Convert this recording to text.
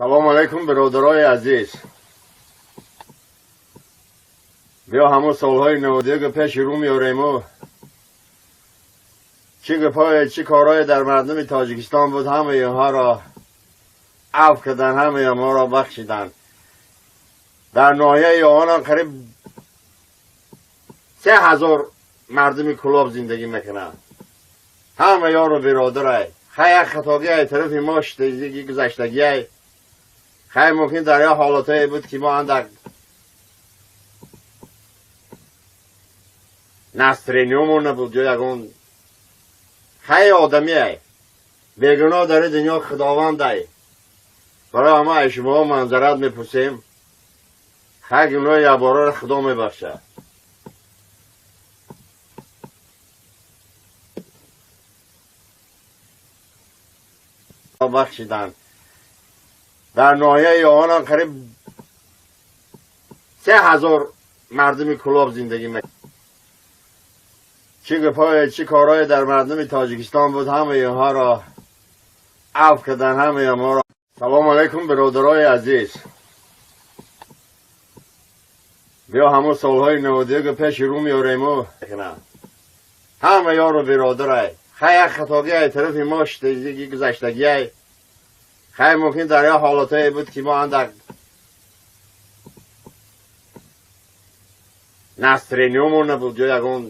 Салом алейкум, бародарои азиз. Биё ҳамон солҳои 91 пеши рӯ меорему чӣ гапҳое, чӣ корҳое дар мардуми Тоҷикистон буд, ҳамаи инҳоро афв карданд, ҳамаи онҳоро бахшиданд. Дар ноҳияи Ёвонам қариб 3000 мардуми Кӯлоб зиндагӣ мекунанд. Ҳама ёру биродарай. Хай як хатогиай тарафи мо шудагӣ, гузаштагиай. Хай мумкин дар як ҳолатҳое буд, ки мо андак настроение набуд ё ягон. Хай одамиай, бегуноҳ дар ин дунё Худовандай. Барои ҳама аз шумоҳо манзарат мепурсем. Хай гуноҳи якбораро Худо мебахшад. Бахшиданд. Дар ноҳияи Ёвонам қариб 3000 мардуми Кӯлоб зиндагӣ мекунанд. Чӣ гапҳое, чӣ корҳое дар мардуми Тоҷикистон буд, ҳамаи инҳоро афв карданд, ҳамаи онҳоро. Салом алейкум, бародарои азиз. Биё ҳамон солҳои 91 пеши рӯ меорему ҳама ёру биродарай. Хай як хатогиай тарафи мо шудагӣ, гузаштагиай. Хай мумкин дар як ҳолатҳое буд, ки мо андак настроение набуд ё ягон.